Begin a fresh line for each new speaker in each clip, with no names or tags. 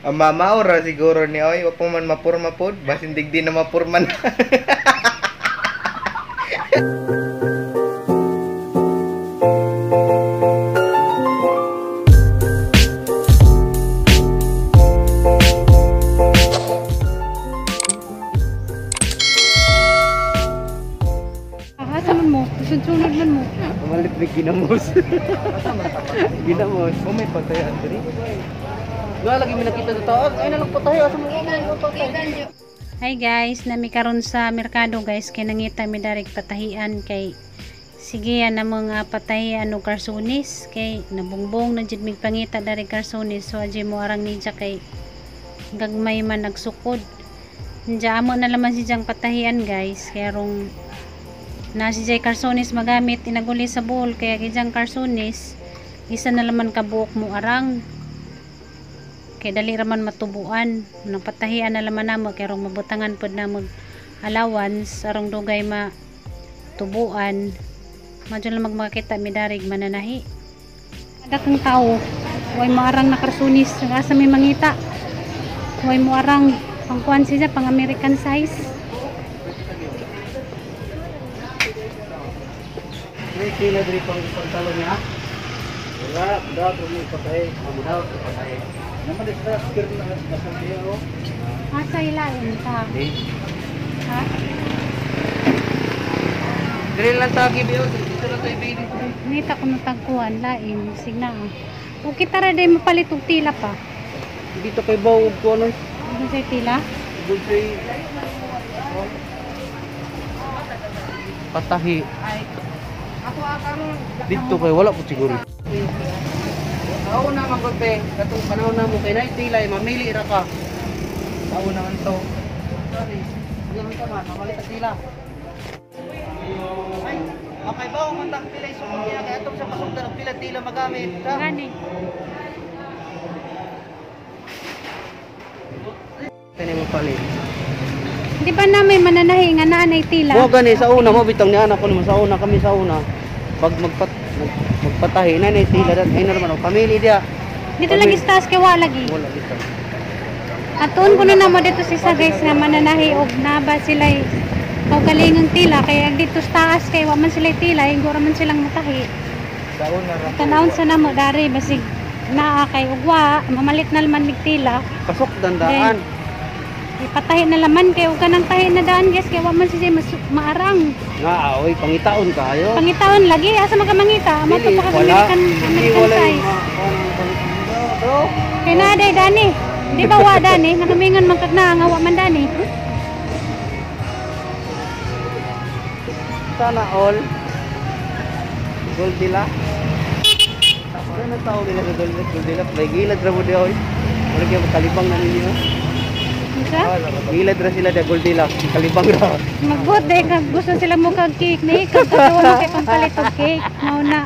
Ang mamaura siguro ni oy, wa pa man mapurma pod, basin digdi na mapurma na.
Asa man mo? Sunod-sunod man mo.
Pamalit ni ginamos. Ginamos.
Oh, may patayan diri.
Wala lagi may nakita sa tao. Ay na lang patayo asa mo.
Hi guys, nami karon sa merkado guys kay nangita mi darig patahian kay sige na mga patahian og karsunis kay nabungbong na jud mig pangita darig karsunis, so adjay mo arang ninja kay gagmay man nagsukod. Nja amo na laman si jang patahian guys kay rong na si jay karsunis magamit inaguli sa buhol kaya gijang karsunis isa na laman ka buok mo arang kay dali raman matubuan. Nang patahian na laman namo kay rong mabutangan pod namo allowance arong dugay matubuan. Madyo lang magmakita mi darig mananahi. Ada kang tao way moarang na karsunis, asa may mangita way moarang pangkuan siya pang American size.
May sila diri pang pantalo niya. Wala, daw mo patay, amo daw patay. Naman sa skirt na nasa niya oh.
Asa ilain ka? Ha?
Diri lang sa gibi oh, dito lang sa ibili.
Nita ko natagkuhan lain signa. O kita ra day mapalit og tila pa.
Dito kay baw og kuno.
Ano say tila?
Gulay. Patahi. Dito kay wala po siguro. Tao na man gud be, katong panahon na mo kay nay tila mamili ra ka.
Tao naman to.
Sorry. Hindi man ta mamalit ang tila. Ay, okay ba man tang tila isukod niya kay atong sa pasugdan og tila tila magamit.
Gani.
Kani mo palit.
Di ba na may mananahi nga naa nay tila?
Mo gani sa una mo bitang ni anak ko naman sa una kami sa una. Pag magpatahi na nay tila dan ay na naman og pamili dia.
Dito lagi sa taas kay wa lagi.
Wala dito.
Atuon ko na namo dito si sa guys nga mananahi og naba sila kaugalingang tila kay ag dito sa taas kay wa man sila tila, inggo ra man silang matahi.
Sa una ra.
Tanawon sa namo dari basig naa kay ugwa mamalit na laman mig tila.
Pasok dandaan.
Ipatahi na laman kay ug kanang tahi na daan guys kay wa man siya maarang.
Nga oy pangitaon kayo.
Pangitaon lagi asa man ka mangita? Amo to pa ka American American size. Kay naa day dani. Di ba wa dani? Nakamingon man kag naa nga wa man dani.
Sana all. Goldilocks. Ano tao nila sa Goldilocks? May gilad ra mo di oy. Wala gyud kalibang na ninyo.
Unsa?
Gilad ra sila da Goldilocks, kalibang ra.
Magbuot day kag gusto sila mo kag cake ni kag katuwa kay pampalit og cake mao na.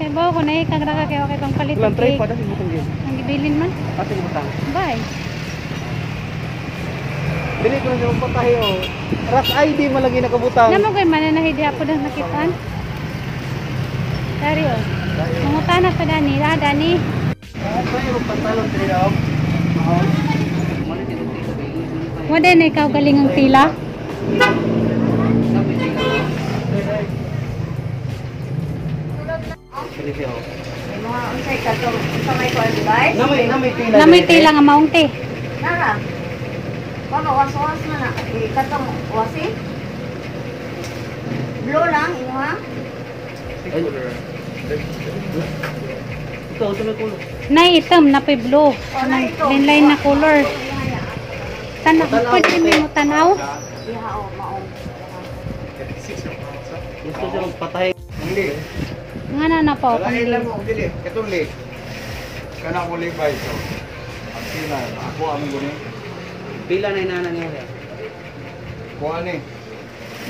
Kay bawo ko na kag ra ka kay okay pampalit og
Lang try
cake.
pa dahil butang gyud.
Ang gibilin man.
Asa butang?
Bye.
Dili ko na siya patahi oh. Ras ID man lagi nakabutang.
Namo kay mananahi diha po nang nakitaan. Dari oh. Mangutana pa dani, ah dani.
Ay, yung pantalon diri daw.
Wala na ikaw galing ang tila.
Mga unsay katong unsa may kuan di?
Namay tila.
Namoy tila nga maong te.
Nara. Baka was-was man na. Katong wasi. Blue lang imuha.
Ito, ito may kulor.
Nay itom na blue.
Oh, na ito.
Line na color. Tanaw, pwede mi mo tanaw.
Iha o maong.
Gusto siya magpatahi.
Hindi.
Nga na na po.
Wala lang mo dili. Katong li. Kana ko Levi's so. Ang sila ako ang guni.
Pila na inana niya.
Kuha ni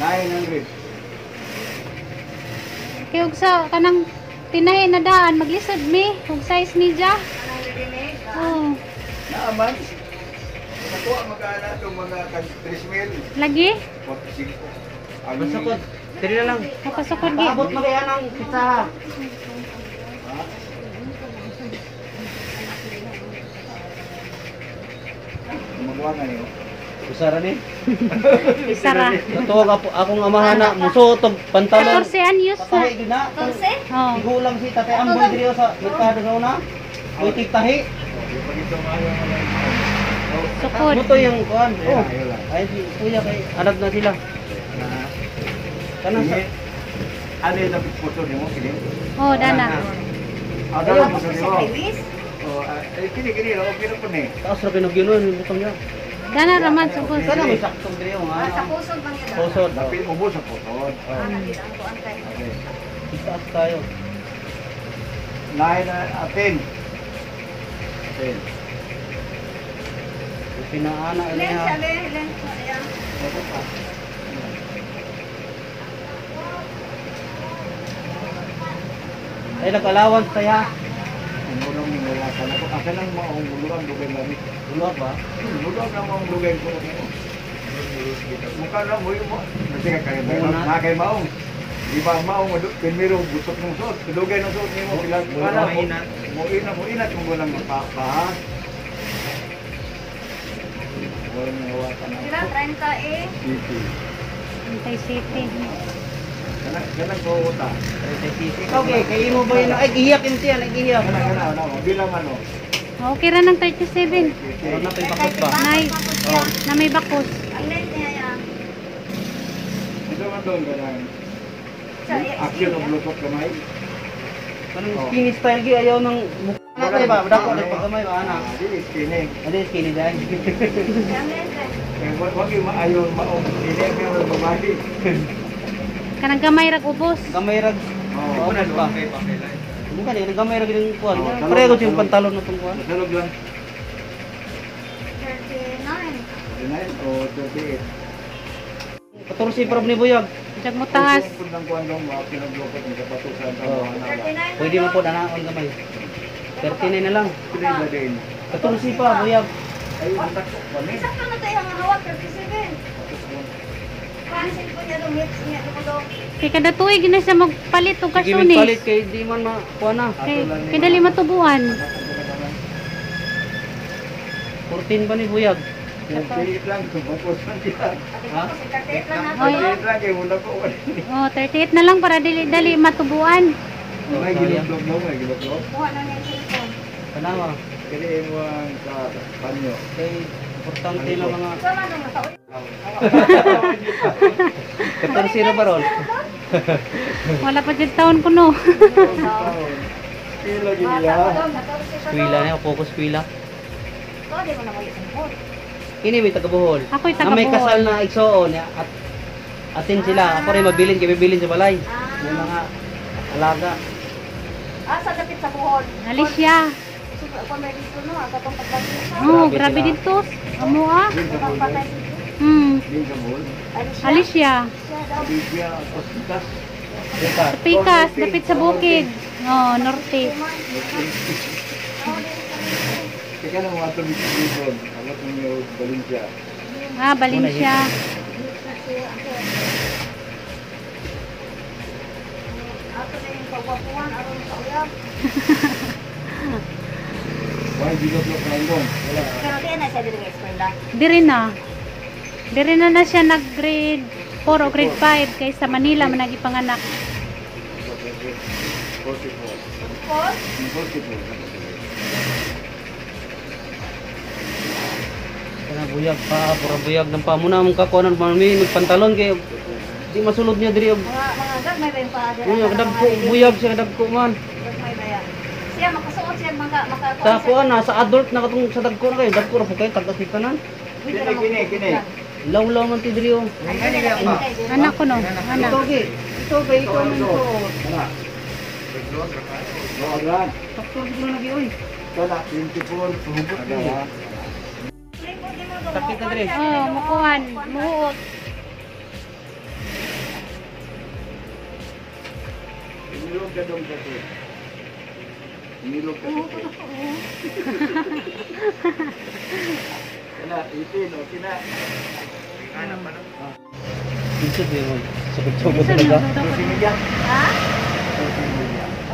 900.
Kay og sa kanang tinahi na daan maglisod mi og size ni ja. Oh,
Naaman. Nakuha magana itong mga tag 3,000.
lagi
45. Ang
Pasukod. Diri na lang.
Napasukod gi.
Paabot mo kaya ng pizza.
Kuha na niyo.
Usara ni.
Isara.
Totoo ka po akong amahan na musuot og pantalon.
14 anyos na.
Patahi gid na.
14?
Oh.
Igulang si Tatay Amboy diri sa merkado sa una. Uy tigtahi.
Pagito maayo nga lang.
Sukod.
Mo to yung kuan.
Oh.
Oh. Ay si kuya kay anak na sila. Kanang sa
Ano yung dapat puso nimo kini?
Oh, dana.
Ah, dana
Tapos
puso
sa
nimo.
Lewis.
Oh, ay kini kini okay na po ni.
taas ra kinog yun yung butang niya.
Dana raman sukod.
Sana may saktong diri nga.
Ah, sa pusod man yun.
Pusod.
Dapit ubos sa puso.
Ah, nakita ang kuan kay.
Okay.
Taas tayo.
9 atin. 10.
Pinaana
Ilan
niya.
siya, le? Ilan siya?
Ay nag-allowance tayo.
Ang unang wala ka na ko. Asa nang maong buluan dugay lami.
Luwa ba?
Buluan na maong dugay ko. Mukha na mo yung mo. Kasi ka kay
Una.
na kay maong. Di ba maong primero busok ng suot. Dugay ng suot nimo pila para mo. Mo ina mo ina kung walang pa pa. Walang nawakan na.
Sila, 30 eh.
City.
Antay City.
Kana kana ko uta.
Ikaw kay kay imo ba yun? Ay gihiyak imti yan, ay gihiyak.
Kana kana ano bilang ano.
Okay ra ng 37.
Ano na pa'y bakot ba?
Nay,
Oh.
na may bakos.
Ang length niya yan.
Ito man doon kanang
Sa-
action of lusot kamay.
Kanang skinny style gi ayaw ng mukha na tayo ba? Dako na pagkamay ba ana?
Ah, dili skinny.
Ano yung skinny dahil?
Ang length eh.
Eh, wag yung maayon maong skinny pero babae.
Kanang gamay rag ubos.
Gamay rag.
Oo.
Oo, ba? Mukha ni gamay rag yung kuan.
Oo, talon,
Pareho yung
talon.
pantalon na tong kuan.
Masalog lang.
39.
39 o 38.
14 prob ni Buyag.
Jag mo taas.
Kung ng kuan dong mga pinaglupot ng kapatusan sa
Oo.
mga nala.
39
Pwede mo po danaon gamay. 39 na lang.
Pili ba din?
14 pa Buyag.
Ay, matakot pa ni.
Sakto na tayo ang hawak, 37. Pansin ko niya dong, hips niya dong.
Kay kada tuig na siya magpalit og
Sige mig palit
karsunis.
kay di man ma kuan na.
Kay kay dali matubuan.
14 ba ni Buyag?
38 lang, bakos man siya.
Ha?
Kasi 38 lang nato.
Oy.
38 lang, kay wala ko.
Oh, 38 na lang para dili dali matubuan.
May giluglog no, may giluglog.
Kuha na niya yung cellphone.
Kanawa.
Kini mo ang sa panyo.
Kay importante lang mga
Ikaw man dong nakauli.
14 na ba ron?
Wala pa jud taon ko no.
Pila gid
Bata
niya.
pa dong, 14 pa
Kwila
dong.
na, focus kwila.
Ikaw, di mo na mo yung cellphone.
Kini may taga Bohol.
Ako'y taga
Na may
Bohol.
kasal na igsoon ya, at atin sila. Ako rin mabilin kay bibilin sa balay. May mga alaga.
Ah, sa dapit sa Bohol.
Alicia.
Super, ako may dito no, ang katong pagbagyo sa.
Oh,
Grabe
grabe
sila.
dito. Amo ah.
Din sa
Katong
Bohol.
patay dito.
Din sa Bohol.
Alicia.
Alicia.
Siya daw.
Alicia, Hospitas.
Dita.
Sa Pikas, dapit sa bukid. Oh, norte.
Teka na mga tubig sa Bicol. Amat ninyo Valencia.
Ah, Valencia.
Ato na yung pagwapuan, aron sa uyab.
Why giluglog na yun? Wala.
Pero di na siya dili nga eskwela.
Diri na. Diri na na siya nag grade 4 o grade 5 kay sa Manila man nagipanganak.
44.
Four?
44.
Kana buyag pa, pura buyag ng pa muna mong kakuanan mami magpantalon kay di masulod niya diri og
Mga gagmay ba yung paa diri?
Uy, dagko buyag siya dagko man.
Gagmay ba yan? Siya makasuot siya maka maka
Sa kuan na sa adult na katong sa dagko na kayo, dagko ra po kayo tagas ni tanan.
Kini, kini, kini.
Lawlaw man ti diri oh.
Anak ko no. Anak.
Ito gi. Ito kay ikaw man to.
Wala. Wala.
Sakto gid na gi oy.
Wala, 24. Wala.
Sakit na diri.
Oh, mukuan, muhuot.
Inilog ka dong kasi. Inilog ka kasi. Wala, 18, okay na.
Lisod mo. Sugod-sugod talaga.
Media.
Ha?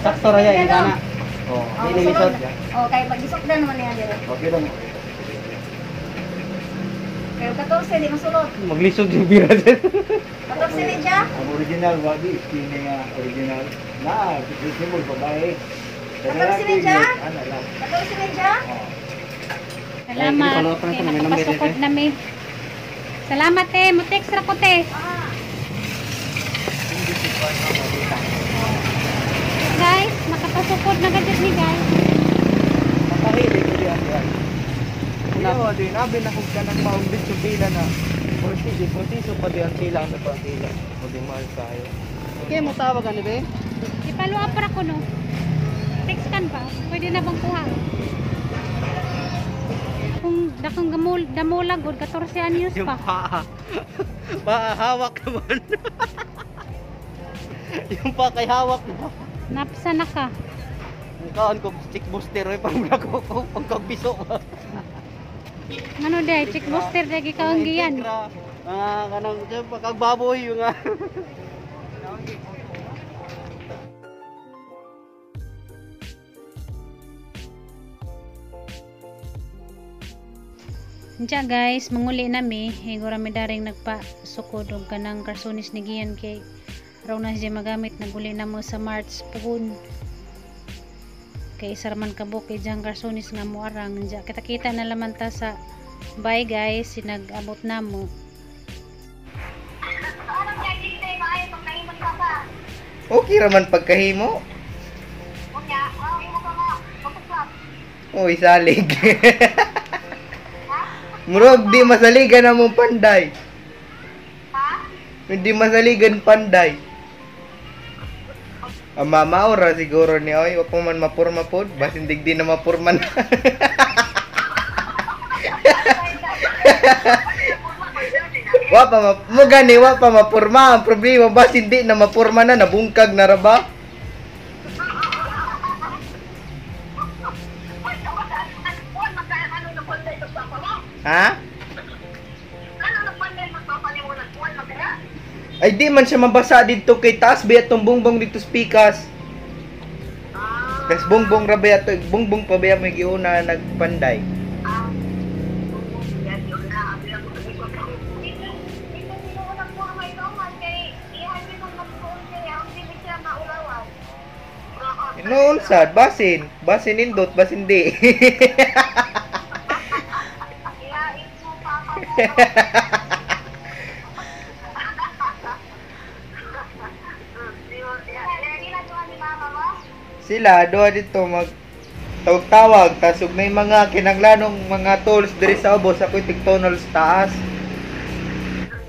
Sakto ra ya ingana.
Oh,
Di na lisod.
Oh, kay magisok na naman niya diri.
okay lang.
Kaya 14 di masulod.
Maglisod yung bira dyan.
14 ni siya.
Ang original wa di skinny nga original. Na, reasonable babae. Sa
Ano
lalaki,
si Ninja?
Ano lang.
14 ni siya.
Oh.
Salamat.
Ay,
Kay nakapasukod na mi. Salamat eh. Mo-text ra ko te. Guys, nakapasukod na gadget ni guys.
Mapahili ko diyan diyan. Ano di nabi na kung kanang maong dito pila na. Prosiso, prosiso pa diyan sila ang pila. O di mahal kayo. Okay mo tawag ani be?
I-follow up ra ko no. Text kan ba? Pwede na bang kuha? Kung dakong gamul damulag gud 14 anyos
Yung
pa.
paa. Paa hawak naman. Yung paa kay hawak na.
Napsa na ka.
Ang kaon ko stick booster oy pang ko ko pagkabiso.
Ano day, check booster day ikaw ang giyan.
Ah, kanang pagkagbaboy yung ah.
Diya guys, manguli nami, higura mi daring nagpasukod og kanang karsunis ni Gian kay raw na siya magamit naguli na mo sa March puhon. Kay isa ra man kabuk kay diyang karsunis nga moarang diya kita-kita na laman ta sa bye guys, sinag-abot na mo.
Anong judging day maayo pag nahimon ka pa?
Okay raman pagkahimo.
Unya, oh, imo ka nga. Magsuklap.
Uy, salig. Murag di masaligan among panday.
Ha?
Hindi masaligan panday. Ang mama ora siguro ni oy, wa pa man mapurma pod, basin digdi na mapurma na. Wa pa ma mo gani wa pa mapurma ang problema basin di na mapurma na nabungkag na ra ba? Ha? Ay di man siya mabasa dito kay taas ba itong bongbong dito sa pikas. Tas bongbong ra ba ito, bongbong pa ba may giuna nagpanday. Noon sad, basin, basin indot, basin di. Sila doa dito mag tawag-tawag tas ug may mga kinanglanong mga tools diri sa ubos ako'y tigtonol sa taas.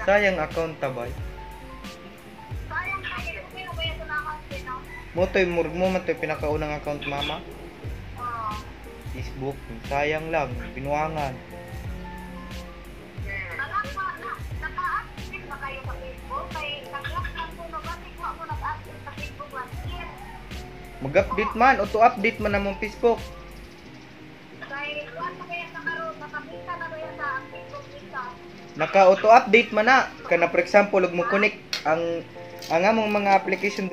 Sayang account tabay. Mo to'y murag mo man to'y pinakaunang account mama. Facebook, sayang lang, binuangan. Mag-update man, auto-update man among Facebook. Naka auto-update man na. Kana for example, ug mo connect ang among mga application